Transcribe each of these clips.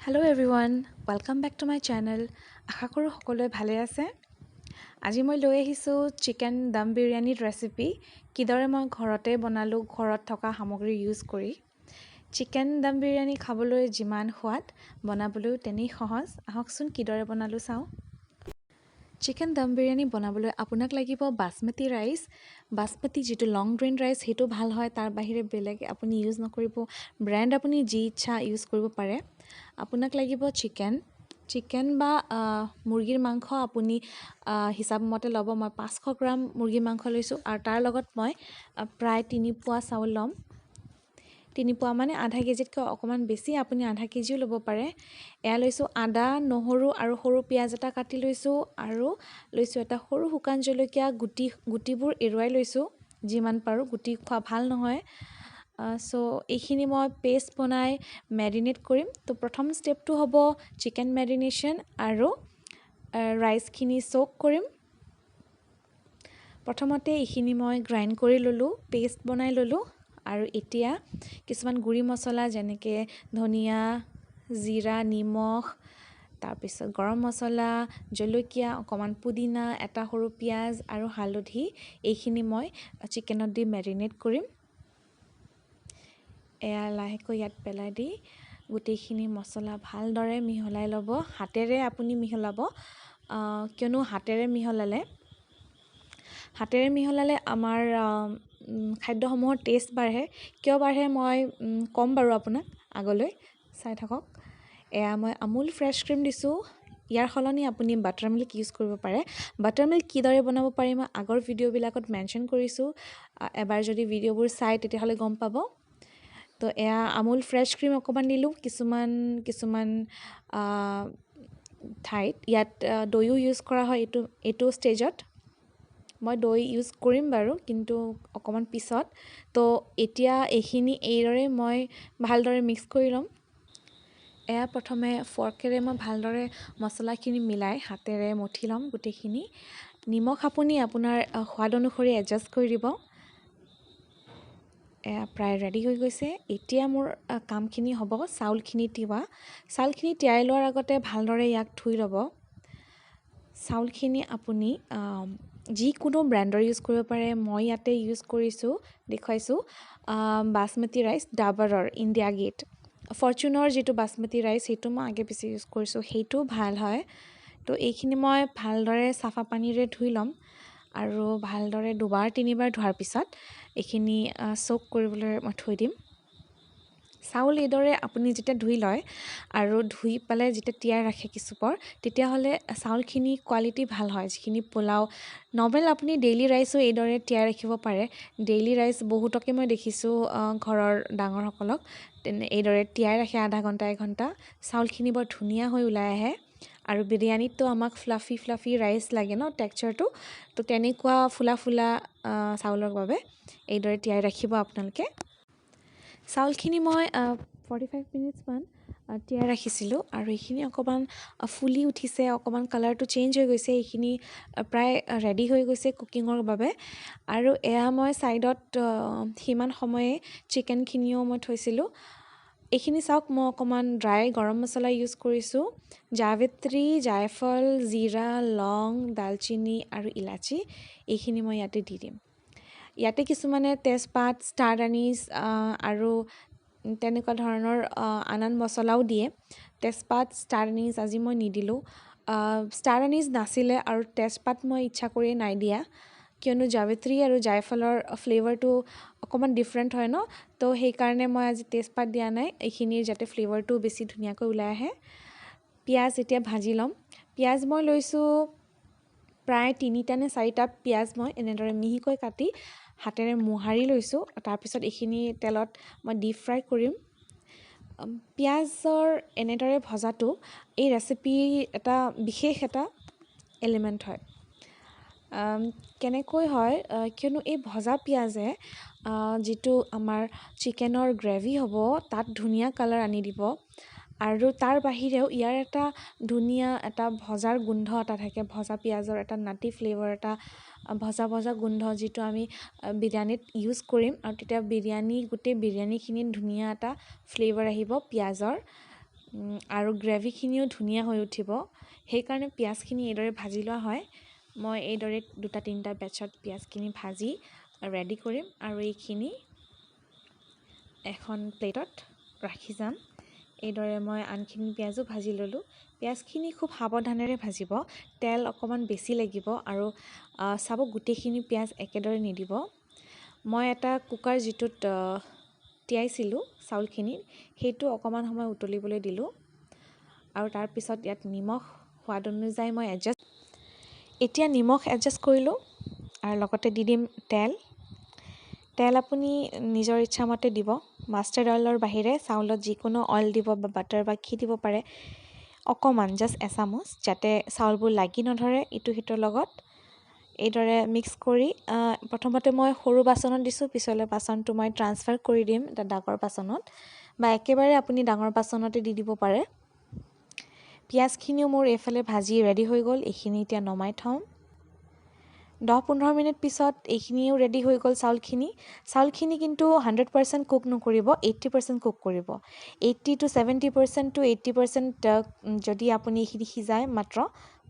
Hello everyone, welcome back to my channel. আশা কৰোঁ সকলোৱে ভালে আছে। আজি মই লৈ আহিছোঁ চিকেন দম বিৰিয়ানীৰ ৰেচিপি, কিদৰে মই ঘৰতে বনালোঁ ঘৰত থকা সামগ্ৰী ইউজ কৰি। চিকেন দম বিৰিয়ানী খাবলৈ যিমান সোৱাদ, বনাবলৈও তেনেই সহজ। আহকচোন কিদৰে বনালোঁ চাওঁ। চিকেন দম বিৰিয়ানী বনাবলৈ আপোনাক লাগিব বাচমতি ৰাইচ। বাচমতি যিটো লং গ্ৰেইন ৰাইচ, সেইটো ভাল হয়। তাৰ বাহিৰে বেলেগ আপুনি ইউজ নকৰিব। ব্ৰেণ্ড আপুনি যি ইচ্ছা ইউজ কৰিব পাৰে। আপোনাক লাগিব চিকেন। চিকেন বা মুৰ্গীৰ মাংস আপুনি হিচাপমতে ল'ব। মই 500 গ্ৰাম মুৰ্গীৰ মাংস লৈছোঁ আৰু তাৰ লগত মই প্ৰায় 3 পোৱা চাউল ল'ম। 3 পোৱা মানে আধা কেজিতকৈ অকণমান বেছি, আপুনি আধা কেজিও ল'ব পাৰে। এয়া লৈছোঁ আদা, নহৰু আৰু সৰু পিঁয়াজ এটা কাটি লৈছোঁ আৰু লৈছোঁ এটা সৰু শুকান জলকীয়া। গুটিবোৰ এৰুৱাই লৈছোঁ যিমান পাৰোঁ, গুটি খোৱা ভাল নহয়। চ' এইখিনি মই পেষ্ট বনাই মেৰিনেট কৰিম। তো প্ৰথম ষ্টেপটো হ'ব চিকেন মেৰিনেশ্যন আৰু ৰাইচখিনি চ'ক কৰিম। প্ৰথমতে এইখিনি মই গ্ৰাইণ্ড কৰি ল'লোঁ, পেষ্ট বনাই ল'লোঁ আৰু এতিয়া কিছুমান গুড়ি মছলা, যেনেকৈ ধনিয়া, জিৰা, নিমখ, তাৰপিছত গৰম মছলা, জলকীয়া, অকণমান পুদিনা, এটা সৰু পিঁয়াজ আৰু হালধি, এইখিনি মই চিকেনত দি মেৰিনেট কৰিম। এয়া লাহেকৈ ইয়াত পেলাই দি গোটেইখিনি মছলা ভালদৰে মিহলাই ল'ব। হাতেৰে আপুনি মিহলাব, কিয়নো হাতেৰে মিহলালে আমাৰ খাদ্যসমূহৰ টেষ্ট বাঢ়ে। কিয় বাঢ়ে মই ক'ম বাৰু আপোনাক আগলৈ, চাই থাকক। এয়া মই আমুল ফ্ৰেছ ক্ৰীম দিছোঁ। ইয়াৰ সলনি আপুনি বাটাৰ মিল্ক ইউজ কৰিব পাৰে। বাটাৰ মিল্ক কিদৰে বনাব পাৰি মই আগৰ ভিডিঅ'বিলাকত মেনশ্যন কৰিছোঁ। এবাৰ যদি ভিডিঅ'বোৰ চায়, তেতিয়াহ'লে গম পাব। তো এয়া আমুল ফ্ৰেছ ক্ৰীম অকণমান দিলোঁ। কিছুমান কিছুমান ঠাইত ইয়াত দৈও ইউজ কৰা হয় এইটো ষ্টেজত। মই দৈ ইউজ কৰিম বাৰু, কিন্তু অকণমান পিছত। তো এতিয়া এইখিনি এইদৰে মই ভালদৰে মিক্স কৰি ল'ম। এয়া প্ৰথমে ফৰ্কেৰে মই ভালদৰে মছলাখিনি মিলাই হাতেৰে মঠি ল'ম গোটেইখিনি। নিমখ আপুনি আপোনাৰ সোৱাদ অনুসৰি এডজাষ্ট কৰি দিব। এয়া প্ৰায় ৰেডি হৈ গৈছে। এতিয়া মোৰ কামখিনি হ'ব চাউলখিনি তিওৱা। চাউলখিনি তিয়াই লোৱাৰ আগতে ভালদৰে ইয়াক ধুই ল'ব। চাউলখিনি আপুনি যিকোনো ব্ৰেণ্ডৰ ইউজ কৰিব পাৰে। মই ইয়াতে ইউজ কৰিছোঁ, দেখুৱাইছোঁ, বাচমতি ৰাইচ, ডাবৰৰ, ইণ্ডিয়া গেট, ফৰচুনৰ যিটো বাচমতি ৰাইচ, সেইটো মই আগে পিছে ইউজ কৰিছোঁ, সেইটোও ভাল হয়। তো এইখিনি মই ভালদৰে চাফা পানীৰে ধুই ল'ম আৰু ভালদৰে দুবাৰ তিনিবাৰ ধোৱাৰ পিছত এইখিনি চ'ক কৰিবলৈ মই থৈ দিম। চাউল এইদৰে আপুনি যেতিয়া ধুই লয় আৰু ধুই পেলাই যেতিয়া তিয়াই ৰাখে কিছুপৰ, তেতিয়াহ'লে চাউলখিনি কোৱালিটি ভাল হয়। যিখিনি পোলাও, নৰ্মেল আপুনি ডেইলি ৰাইচো এইদৰে তিয়াই ৰাখিব পাৰে। ডেইলি ৰাইচ বহুতকে মই দেখিছোঁ, ঘৰৰ ডাঙৰসকলক তেনে এইদৰে তিয়াই ৰাখে আধা ঘণ্টা, এঘণ্টা। চাউলখিনি বৰ ধুনীয়া হৈ ওলাই আহে আৰু বিৰিয়ানীততো আমাক ফ্লাফি ফ্লাফি ৰাইচ লাগে ন, টেক্সাৰটো। তো তেনেকুৱা ফুলা ফুলা চাউলৰ বাবে এইদৰে তিয়াই ৰাখিব আপোনালোকে। চাউলখিনি মই 45 মিনিটছমান তিয়াই ৰাখিছিলোঁ আৰু এইখিনি অকণমান ফুলি উঠিছে, অকণমান কালাৰটো চেঞ্জ হৈ গৈছে। এইখিনি প্ৰায় ৰেডি হৈ গৈছে কুকিঙৰ বাবে। আৰু এয়া মই ছাইডত সিমান সময়ে চিকেনখিনিও মই থৈছিলোঁ। এইখিনি চাওক, মই অকণমান ড্ৰাই গৰম মছলা ইউজ কৰিছোঁ, জাবিত্ৰী, জায়ফল, জিৰা, লং, ডালচিনি আৰু ইলাচি। এইখিনি মই ইয়াতে দি দিম। ইয়াতে কিছুমানে তেজপাত, ষ্টাৰ আনিছ আৰু তেনেকুৱা ধৰণৰ আন আন মছলাও দিয়ে। তেজপাত, ষ্টাৰ আনিছ আজি মই নিদিলোঁ। ষ্টাৰ আনিছ নাছিলে আৰু তেজপাত মই ইচ্ছা কৰিয়ে নাই দিয়া, কিয়নো জাবিত্ৰী আৰু জায়ফলৰ ফ্লেভাৰটো অকণমান ডিফাৰেণ্ট হয় ন। তো সেইকাৰণে মই আজি তেজপাত দিয়া নাই, এইখিনিৰ যাতে ফ্লেভাৰটো বেছি ধুনীয়াকৈ ওলাই আহে। পিঁয়াজ এতিয়া ভাজি ল'ম। পিঁয়াজ মই লৈছোঁ প্ৰায় তিনিটা নে চাৰিটা পিঁয়াজ। মই এনেদৰে মিহিকৈ কাটি হাতেৰে মোহাৰি লৈছোঁ। তাৰপিছত এইখিনি তেলত মই ডিপ ফ্ৰাই কৰিম। পিঁয়াজৰ এনেদৰে ভজাটো এই ৰেচিপিৰ এটা বিশেষ এটা এলিমেণ্ট হয়। কেনেকৈ হয়? কিয়নো এই ভজা পিঁয়াজে যিটো আমাৰ চিকেনৰ গ্ৰেভি হ'ব, তাত ধুনীয়া কালাৰ আনি দিব আৰু তাৰ বাহিৰেও ইয়াৰ এটা ধুনীয়া এটা ভজাৰ গোন্ধ এটা থাকে। ভজা পিঁয়াজৰ এটা নাটি ফ্লেভাৰ, এটা ভজা ভজা গোন্ধ, যিটো আমি বিৰিয়ানীত ইউজ কৰিম আৰু তেতিয়া বিৰিয়ানী, গোটেই বিৰিয়ানীখিনিত ধুনীয়া এটা ফ্লেভাৰ আহিব পিঁয়াজৰ। আৰু গ্ৰেভিখিনিও ধুনীয়া হৈ উঠিব। সেইকাৰণে পিঁয়াজখিনি এইদৰে ভাজি লোৱা হয়। মই এইদৰে দুটা তিনিটা বেটছত পিঁয়াজখিনি ভাজি ৰেডি কৰিম আৰু এইখিনি এখন প্লেটত ৰাখি যাম। এইদৰে মই আনখিনি পিঁয়াজো ভাজি ল'লোঁ। পিঁয়াজখিনি খুব সাৱধানেৰে ভাজিব, তেল অকণমান বেছি লাগিব আৰু চাব গোটেইখিনি পিঁয়াজ একেদৰে নিদিব। মই এটা কুকাৰ যিটোত তিয়াইছিলোঁ চাউলখিনি, সেইটো অকণমান সময় উতলিবলৈ দিলোঁ আৰু তাৰপিছত ইয়াত নিমখ সোৱাদ অনুযায়ী মই এডজাষ্ট, এতিয়া নিমখ এডজাষ্ট কৰিলোঁ আৰু লগতে দি দিম তেল। তেল আপুনি নিজৰ ইচ্ছামতে দিব। মাষ্টাৰ্ড অইলৰ বাহিৰে চাউলত যিকোনো অইল দিব বা বাটাৰ বা ঘি দিব পাৰে। অকণমান, জাষ্ট এচামুচ, যাতে চাউলবোৰ লাগি নধৰে ইটো সিটোৰ লগত। এইদৰে মিক্স কৰি প্ৰথমতে মই সৰু বাচনত দিছোঁ, পিছলৈ বাচনটো মই ট্ৰান্সফাৰ কৰি দিম এটা ডাঙৰ বাচনত বা একেবাৰে আপুনি ডাঙৰ বাচনতে দি দিব পাৰে। পিঁয়াজখিনিও মোৰ এইফালে ভাজি ৰেডি হৈ গ'ল। এইখিনি এতিয়া নমাই থ'ম। 10-15 মিনিট পিছত এইখিনিও ৰেডি হৈ গ'ল চাউলখিনি। চাউলখিনি কিন্তু 100% কুক নকৰিব, 80% কুক কৰিব। 80 to 70% to 80% যদি আপুনি এইখিনি সিজায় মাত্ৰ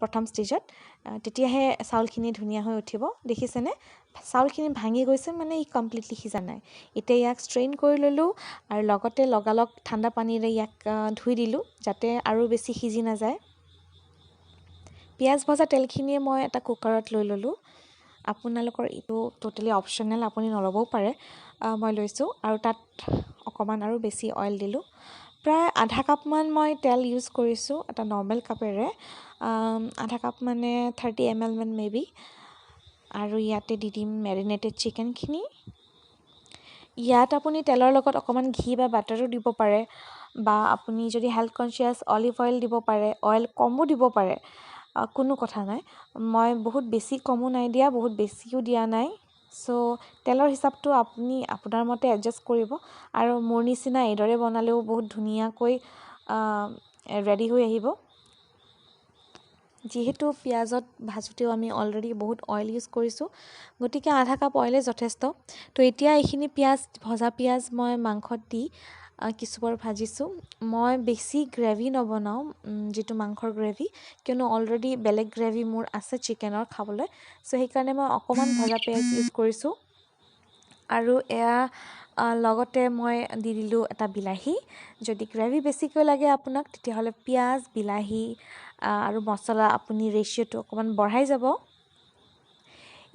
প্ৰথম ষ্টেজত, তেতিয়াহে চাউলখিনি ধুনীয়া হৈ উঠিব। দেখিছেনে, চাউলখিনি ভাঙি গৈছে, মানে ই কমপ্লিটলি সিজা নাই। এতিয়া ইয়াক ষ্ট্ৰেইন কৰি ল'লোঁ আৰু লগতে লগালগ ঠাণ্ডা পানীৰে ইয়াক ধুই দিলোঁ, যাতে আৰু বেছি সিজি নাযায়। পিঁয়াজ ভজা তেলখিনিয়ে মই এটা কুকাৰত লৈ ল'লোঁ। আপোনালোকৰ এইটো ট'টেলি অপশ্যনেল, আপুনি নল'বও পাৰে। মই লৈছোঁ আৰু তাত অকণমান আৰু বেছি অইল দিলোঁ। প্ৰায় আধা কাপমান মই তেল ইউজ কৰিছোঁ এটা নৰ্মেল কাপেৰে। আধা কাপ মানে 30 ml মান মে বি। আৰু ইয়াতে দি দিম মেৰিনেটেড চিকেনখিনি। ইয়াত আপুনি তেলৰ লগত অকণমান ঘি বা বাটাৰো দিব পাৰে বা আপুনি যদি হেল্থ কনচিয়াছ, অলিভ অইল দিব পাৰে, অইল কমো দিব পাৰে, কোনো কথা নাই। মই বহুত বেছি কমো নাই দিয়া, বহুত বেছিও দিয়া নাই। চ' তেলৰ হিচাপটো আপুনি আপোনাৰ মতে এডজাষ্ট কৰিব আৰু মোৰ নিচিনা এইদৰে বনালেও বহুত ধুনীয়াকৈ ৰেডি হৈ আহিব। যিহেতু পিঁয়াজত ভাজোঁতেও আমি অলৰেডি বহুত অইল ইউজ কৰিছোঁ, গতিকে আধা কাপ অইলে যথেষ্ট। তো এতিয়া এইখিনি পিঁয়াজ, ভজা পিঁয়াজ মই মাংসত দি কিছুপৰ ভাজিছোঁ। মই বেছি গ্ৰেভি নবনাওঁ, যিটো মাংসৰ গ্ৰেভি, কিয়নো অলৰেডি বেলেগ গ্ৰেভি মোৰ আছে চিকেনৰ খাবলৈ। চ' সেইকাৰণে মই অকণমান ভজা পিঁয়াজ ইউজ কৰিছোঁ আৰু এয়া লগতে মই দি দিলোঁ এটা বিলাহী। যদি গ্ৰেভি বেছিকৈ লাগে আপোনাক, তেতিয়াহ'লে পিঁয়াজ, বিলাহী আৰু মছলা আপুনি ৰেচিঅ'টো অকণমান বঢ়াই যাব।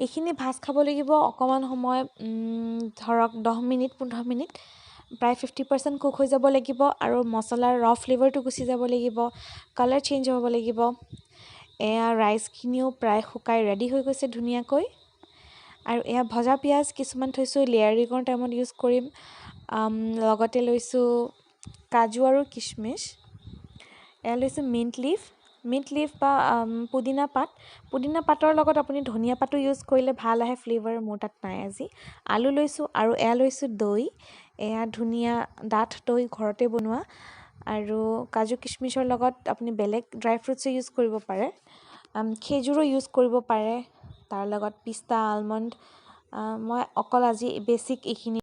এইখিনি ভাজ খাব লাগিব অকণমান সময়, ধৰক 10 মিনিট, 15 মিনিট। প্ৰায় 50% কুক হৈ যাব লাগিব আৰু মছলাৰ ৰ ফ্লেভাৰটো গুচি যাব লাগিব, কালাৰ চেঞ্জ হ'ব লাগিব। এয়া ৰাইচখিনিও প্ৰায় শুকাই ৰেডি হৈ গৈছে ধুনীয়াকৈ। আৰু এয়া ভজা পিঁয়াজ কিছুমান থৈছোঁ, লেয়াৰিঙৰ টাইমত ইউজ কৰিম। লগতে লৈছোঁ কাজু আৰু কিচমিচ। এয়া লৈছোঁ মিণ্ট লিফ, মিণ্ট লিফ বা পুদিনা পাত। পুদিনা পাতৰ লগত আপুনি ধনিয়া পাতো ইউজ কৰিলে ভাল আহে ফ্লেভাৰ। মোৰ তাত নাই আজি। আলু লৈছোঁ আৰু এয়া লৈছোঁ দৈ। এয়া ধুনীয়া ডাঠ দৈ, ঘৰতে বনোৱা। আৰু কাজু কিচমিচৰ লগত আপুনি বেলেগ ড্ৰাই ফ্ৰুটছো ইউজ কৰিব পাৰে, খেজুৰো ইউজ কৰিব পাৰে, তাৰ লগত পিস্তা, আলমণ্ড। মই অকল আজি বেছিক এইখিনি।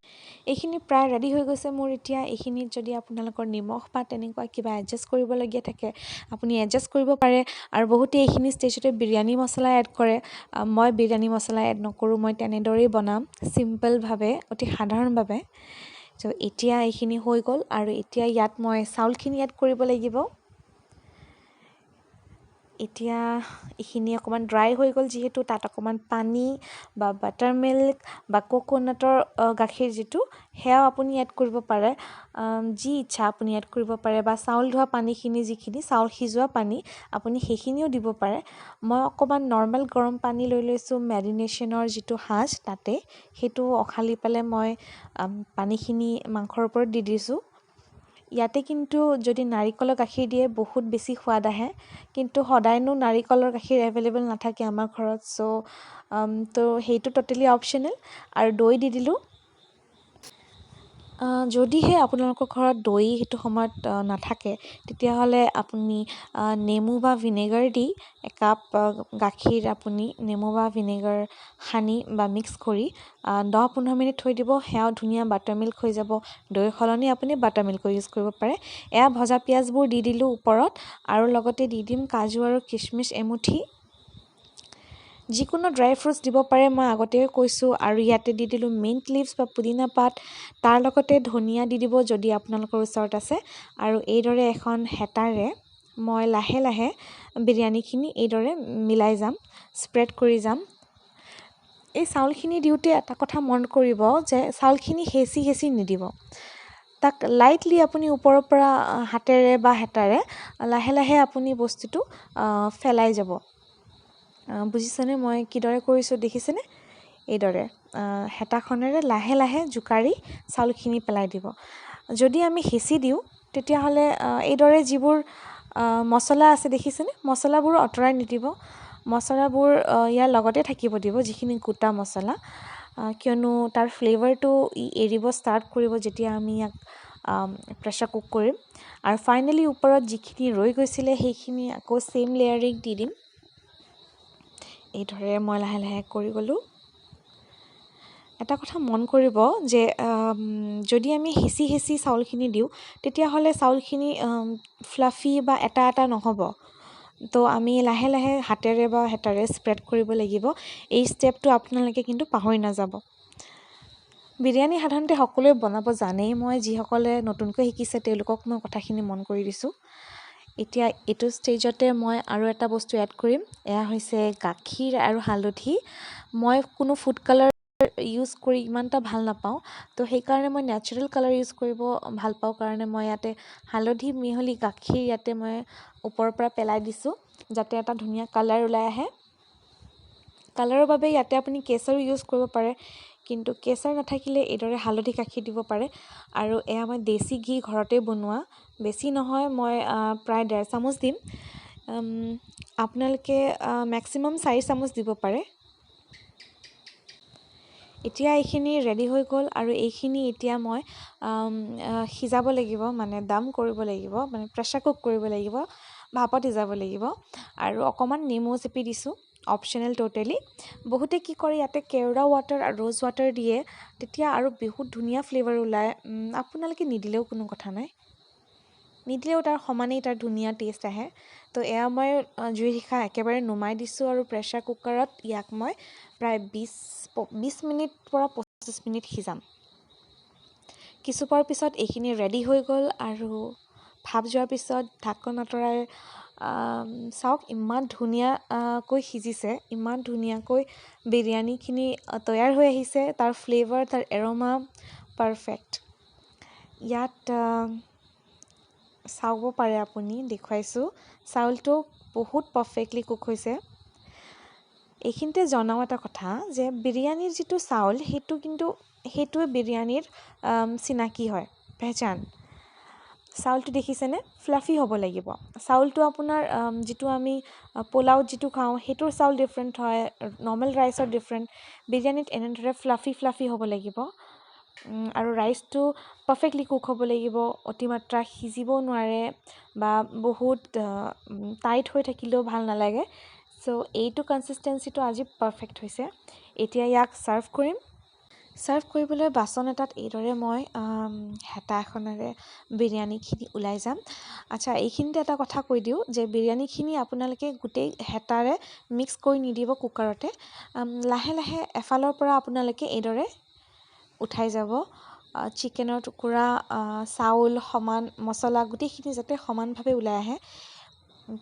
এইখিনি প্ৰায় ৰেডি হৈ গৈছে মোৰ। এতিয়া এইখিনিত যদি আপোনালোকৰ নিমখ বা তেনেকুৱা কিবা এডজাষ্ট কৰিবলগীয়া থাকে, আপুনি এডজাষ্ট কৰিব পাৰে। আৰু বহুতে এইখিনি ষ্টেজতে বিৰিয়ানী মছলা এড কৰে। মই বিৰিয়ানী মছলা এড নকৰোঁ, মই তেনেদৰেই বনাম চিম্পলভাৱে, অতি সাধাৰণভাৱে। চ' এতিয়া এইখিনি হৈ গ'ল আৰু এতিয়া ইয়াত মই চাউলখিনি এড কৰিব লাগিব। এতিয়া এইখিনি অকণমান ড্ৰাই হৈ গ'ল যিহেতু, তাত অকণমান পানী বা বাটাৰ মিল্ক বা কক'নাটৰ গাখীৰ যিটো, সেয়াও আপুনি এড কৰিব পাৰে। যি ইচ্ছা আপুনি এড কৰিব পাৰে বা চাউল ধোৱা পানীখিনি, যিখিনি চাউল সিজোৱা পানী, আপুনি সেইখিনিও দিব পাৰে। মই অকণমান নৰ্মেল গৰম পানী লৈ লৈছোঁ। মেৰিনেশ্যনৰ যিটো সাজ, তাতে সেইটো অখালি পেলাই মই পানীখিনি মাংসৰ ওপৰত দি দিছোঁ। ইয়াতে কিন্তু যদি নাৰিকলৰ গাখীৰ দিয়ে, বহুত বেছি সোৱাদ আহে। কিন্তু সদায়নো নাৰিকলৰ গাখীৰ এভেইলেবল নাথাকে আমাৰ ঘৰত। চ' ত' সেইটো ট'টেলি অপশ্যনেল। আৰু দৈ দি দিলোঁ। যদিহে আপোনালোকৰ ঘৰত দৈ সেইটো সময়ত নাথাকে, তেতিয়াহ'লে আপুনি নেমু বা ভিনেগাৰ দি একাপ গাখীৰ আপুনি নেমু বা ভিনেগাৰ সানি বা মিক্স কৰি 10-15 মিনিট থৈ দিব, সেয়াও ধুনীয়া বাটাৰ মিল্ক হৈ যাব। দৈৰ সলনি আপুনি বাটাৰ মিল্কো ইউজ কৰিব পাৰে। এয়া ভজা পিঁয়াজবোৰ দি দিলোঁ ওপৰত আৰু লগতে দি দিম কাজু আৰু কিচমিচ এমুঠি। যিকোনো ড্ৰাই ফ্ৰুটছ দিব পাৰে, মই আগতেই কৈছোঁ। আৰু ইয়াতে দি দিলোঁ মিণ্ট লিভছ বা পুদিনা পাত, তাৰ লগতে ধনিয়া দি দিব যদি আপোনালোকৰ ওচৰত আছে। আৰু এইদৰে এখন হেতাৰে মই লাহে লাহে বিৰিয়ানীখিনি এইদৰে মিলাই যাম, স্প্ৰেড কৰি যাম। এই চাউলখিনি দিওঁতে এটা কথা মন কৰিব যে চাউলখিনি হেঁচি হেঁচি নিদিব, তাক লাইটলি আপুনি ওপৰৰ পৰা হাতেৰে বা হেতাৰে লাহে লাহে আপুনি বস্তুটো ফেলাই যাব। বুজিছেনে মই কিদৰে কৰিছোঁ, দেখিছেনে? এইদৰে হেতাখনেৰে লাহে লাহে জোকাৰি চাউলখিনি পেলাই দিব। যদি আমি হেঁচি দিওঁ তেতিয়াহ'লে এইদৰে যিবোৰ মছলা আছে দেখিছেনে, মছলাবোৰো আঁতৰাই নিদিব, মছলাবোৰ ইয়াৰ লগতে থাকিব দিব, যিখিনি গোটা মছলা, কিয়নো তাৰ ফ্লেভাৰটো ই এৰিব ষ্টাৰ্ট কৰিব যেতিয়া আমি ইয়াক প্ৰেছাৰ কুক কৰিম। আৰু ফাইনেলি ওপৰত যিখিনি ৰৈ গৈছিলে সেইখিনি আকৌ ছেইম লেয়াৰিং দি দিম। এইদৰে মই লাহে লাহে কৰি গ'লোঁ। এটা কথা মন কৰিব যে যদি আমি হেঁচি হেঁচি চাউলখিনি দিওঁ তেতিয়াহ'লে চাউলখিনি ফ্লাফি বা এটা এটা নহ'ব। তো আমি লাহে লাহে হাতেৰে বা হেতাৰে স্প্ৰেড কৰিব লাগিব। এই ষ্টেপটো আপোনালোকে কিন্তু পাহৰি নাযাব। বিৰিয়ানী সাধাৰণতে সকলোৱে বনাব জানেই, মই যিসকলে নতুনকৈ শিকিছে তেওঁলোকক মই কথাখিনি মন কৰি দিছোঁ। এতিয়া এইটো ষ্টেজতে মই আৰু এটা বস্তু এড কৰিম, এয়া হৈছে গাখীৰ আৰু হালধি। মই কোনো ফুড কালাৰ ইউজ কৰি ইমান এটা ভাল নাপাওঁ, তো সেইকাৰণে মই নেচাৰেল কালাৰ ইউজ কৰিব ভাল পাওঁ কাৰণে মই ইয়াতে হালধি মিহলি গাখীৰ ইয়াতে মই ওপৰৰ পৰা পেলাই দিছোঁ, যাতে এটা ধুনীয়া কালাৰ ওলাই আহে। কালাৰৰ বাবে ইয়াতে আপুনি কেশৰো ইউজ কৰিব পাৰে, কিন্তু কেশৰ নাথাকিলে এইদৰে হালধি গাখীৰ দিব পাৰে। আৰু এয়া মই দেশী ঘি ঘৰতে বনোৱা, বেছি নহয়, মই প্ৰায় 1.5 চামুচ দিম। আপোনালোকে মেক্সিমাম 4 চামুচ দিব পাৰে। এতিয়া এইখিনি ৰেডি হৈ গ'ল আৰু এইখিনি এতিয়া মই সিজাব লাগিব, মানে দাম কৰিব লাগিব, মানে প্ৰেছাৰ কুক কৰিব লাগিব, ভাপত সিজাব লাগিব। আৰু অকণমান নেমু চেপি দিছোঁ, অপশ্যনেল ট'টেলি। বহুতে কি কৰে ইয়াতে কেওৰা ৱাটাৰ আৰু ৰ'জ ৱাটাৰ দিয়ে, তেতিয়া আৰু বহুত ধুনীয়া ফ্লেভাৰ ওলায়। আপোনালোকে নিদিলেও কোনো কথা নাই, নিদিলেও তাৰ সমানেই তাৰ ধুনীয়া টেষ্ট আহে। তো এয়া মই জুইৰ শিখা একেবাৰে নুমাই দিছোঁ আৰু প্ৰেছাৰ কুকাৰত ইয়াক মই প্ৰায় 20 মিনিট পৰা 25 মিনিট সিজাম। কিছুপৰৰ পিছত এইখিনি ৰেডি হৈ গ'ল আৰু ভাপ যোৱাৰ পিছত ঢাকন আঁতৰাই চাওক ইমান ধুনীয়াকৈ সিজিছে, ইমান ধুনীয়াকৈ বিৰিয়ানীখিনি তৈয়াৰ হৈ আহিছে, তাৰ ফ্লেভাৰ, তাৰ এৰ'মা পাৰফেক্ট। ইয়াত চাব পাৰে আপুনি, দেখুৱাইছোঁ চাউলটো বহুত পাৰফেক্টলি কুক হৈছে। এইখিনিতে জনাওঁ এটা কথা যে বিৰিয়ানীৰ যিটো চাউল সেইটো কিন্তু সেইটোৱে বিৰিয়ানীৰ চিনাকি হয়, পেহচান। চাউলটো দেখিছেনে, ফ্লাফি হ'ব লাগিব। চাউলটো আপোনাৰ যিটো আমি পোলাওত যিটো খাওঁ সেইটোৰ চাউল ডিফাৰেণ্ট হয়, নৰ্মেল ৰাইচৰ ডিফাৰেণ্ট। বিৰিয়ানীত এনেদৰে ফ্লাফি ফ্লাফি হ'ব লাগিব আৰু ৰাইচটো পাৰফেক্টলি কুক হ'ব লাগিব, অতিমাত্ৰা সিজিবও নোৱাৰে বা বহুত টাইট হৈ থাকিলেও ভাল নালাগে। চ' এইটো কনচিষ্টেঞ্চিটো আজি পাৰফেক্ট হৈছে। এতিয়া ইয়াক ছাৰ্ভ কৰিম। ছাৰ্ভ কৰিবলৈ বাচন এটাত এইদৰে মই হেতা এখনেৰে বিৰিয়ানীখিনি ওলাই যাম। আচ্ছা, এইখিনিতে এটা কথা কৈ দিওঁ যে বিৰিয়ানীখিনি আপোনালোকে গোটেই হেতাৰে মিক্স কৰি নিদিব কুকাৰতে, লাহে লাহে এফালৰ পৰা আপোনালোকে এইদৰে উঠাই যাব। চিকেনৰ টুকুৰা, চাউল সমান, মছলা গোটেইখিনি যাতে সমানভাৱে ওলাই আহে।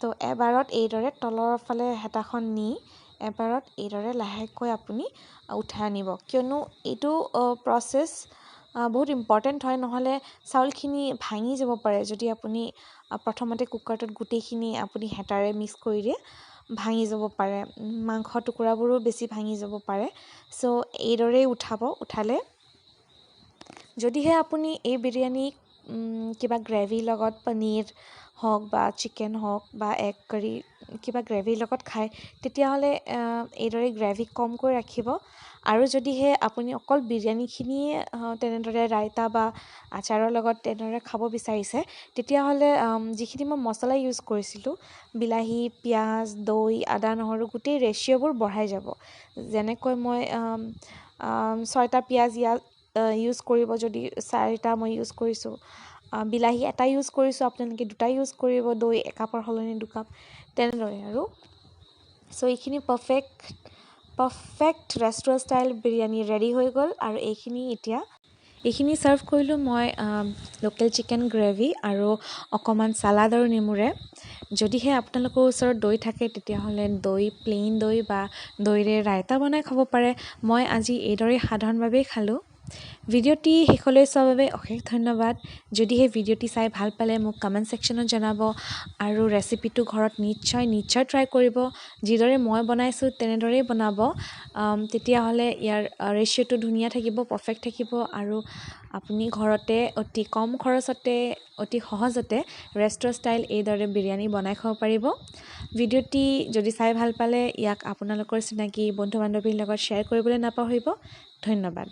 তো এবাৰত এইদৰে তলৰ ফালে হেতাখন নি এবাৰত এইদৰে লাহেকৈ আপুনি উঠাই আনিব, কিয়নো এইটো প্ৰচেছ বহুত ইম্পৰ্টেণ্ট হয়, নহ'লে চাউলখিনি ভাঙি যাব পাৰে। যদি আপুনি প্ৰথমতে কুকাৰটোত গোটেইখিনি আপুনি হেতাৰে মিক্স কৰি দিয়ে, ভাঙি যাব পাৰে, মাংস টুকুৰাবোৰো বেছি ভাঙি যাব পাৰে। চ' এইদৰেই উঠাব। উঠালে যদিহে আপুনি এই বিৰিয়ানী কিবা গ্ৰেভিৰ লগত, পনীৰ হওক বা চিকেন হওক বা এগ কাৰী, কিবা গ্ৰেভিৰ লগত খায়, তেতিয়াহ'লে এইদৰে গ্ৰেভি কমকৈ ৰাখিব। আৰু যদিহে আপুনি অকল বিৰিয়ানীখিনিয়ে তেনেদৰে ৰাইতা বা আচাৰৰ লগত তেনেদৰে খাব বিচাৰিছে, তেতিয়াহ'লে যিখিনি মই মছলা ইউজ কৰিছিলোঁ, বিলাহী, পিঁয়াজ, দৈ, আদা, নহৰু, গোটেই ৰেচিঅ'বোৰ বঢ়াই যাব। যেনেকৈ মই 6টা পিঁয়াজ ইয়াত ইউজ কৰিব, যদি 4টা মই ইউজ কৰিছোঁ, বিলাহী এটা ইউজ কৰিছোঁ, আপোনালোকে 2টা ইউজ কৰিব, দৈ একাপৰ সলনি 2 কাপ, তেনেদৰে। আৰু চ' এইখিনি perfect restaurant style biryani ready হৈ গ'ল। আৰু এইখিনি এতিয়া এইখিনি ছাৰ্ভ কৰিলোঁ মই লোকেল চিকেন গ্ৰেভি আৰু অকণমান চালাড আৰু নেমুৰে। যদিহে আপোনালোকৰ ওচৰত দৈ থাকে, তেতিয়াহ'লে দৈ, প্লেইন দৈ বা দৈৰে ৰাইতা বনাই খাব পাৰে। মই আজি এইদৰেই সাধাৰণভাৱেই খালোঁ। ভিডিঅ'টি শেষলৈ চোৱাৰ বাবে অশেষ ধন্যবাদ। যদিহে ভিডিঅ'টি চাই ভাল পালে, মোক কমেণ্ট ছেকশ্যনত জনাব আৰু ৰেচিপিটো ঘৰত নিশ্চয় নিশ্চয় ট্ৰাই কৰিব। যিদৰে মই বনাইছোঁ তেনেদৰেই বনাব, তেতিয়াহ'লে ইয়াৰ ৰেচিঅ'টো ধুনীয়া থাকিব, পাৰফেক্ট থাকিব আৰু আপুনি ঘৰতে অতি কম খৰচতে, অতি সহজতে ৰেষ্টুৰেণ্ট ষ্টাইল এইদৰে বিৰিয়ানী বনাই খাব পাৰিব। ভিডিঅ'টি যদি চাই ভাল পালে, ইয়াক আপোনালোকৰ চিনাকি বন্ধু বান্ধৱীৰ লগত শ্বেয়াৰ কৰিবলৈ নাপাহৰিব। ধন্যবাদ।